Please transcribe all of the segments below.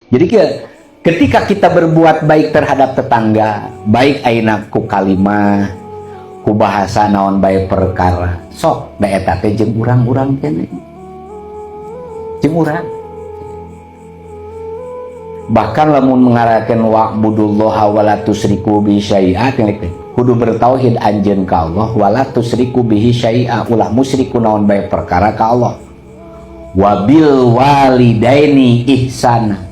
Jadi ketika kita berbuat baik terhadap tetangga, baik ayeuna ku kalimah, ku bahasa naon bae perkara, sok da eta teh jeung urang-urang keneh. Jeung urang. Bahkan lamun mengarakeun wa'budullaha wala tusyriku bihi syai'a teh kudu bertauhid anjeun ka Allah wala tusyriku bihi syai'a, ulah musyrik ku naon bae perkara ka Allah. Wabil walidaini ihsana.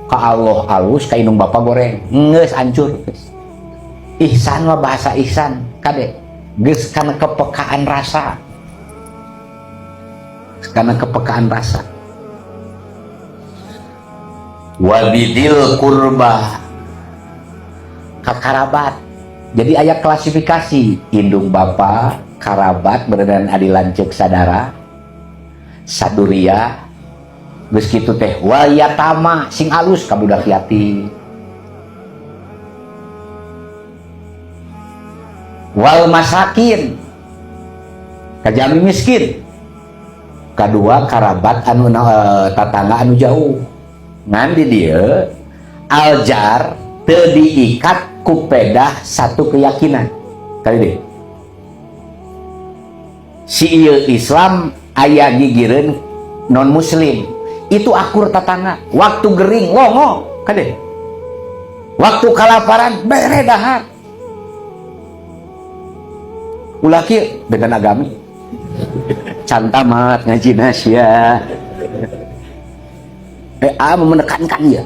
Ka Allah alus, ka indung bapa goreng, geus hancur geus. Ihsan mah bahasa ihsan kade geus kana kepekaan rasa, karena kepekaan rasa. Wabidil kurba ka karabat. Jadi aya klasifikasi indung bapa, karabat berenang adi lanceuk sadara, saduria, geus kitu teh wal yatama sing alus ka budak yatim. Wal masakin ka jalmi miskin. Kadua karabat anu tatangga anu jauh. Ngan di dieu aljar teu diikat ku pedah satu keyakinan. Kali deh. Si ieu Islam aya gigireun non muslim. Itu akur tatangga. Waktu gering longo kade. Waktu kalaparan bere dahar. Ulah kieu dengan agami. Can tamat ngaji sia. Menekankan ya.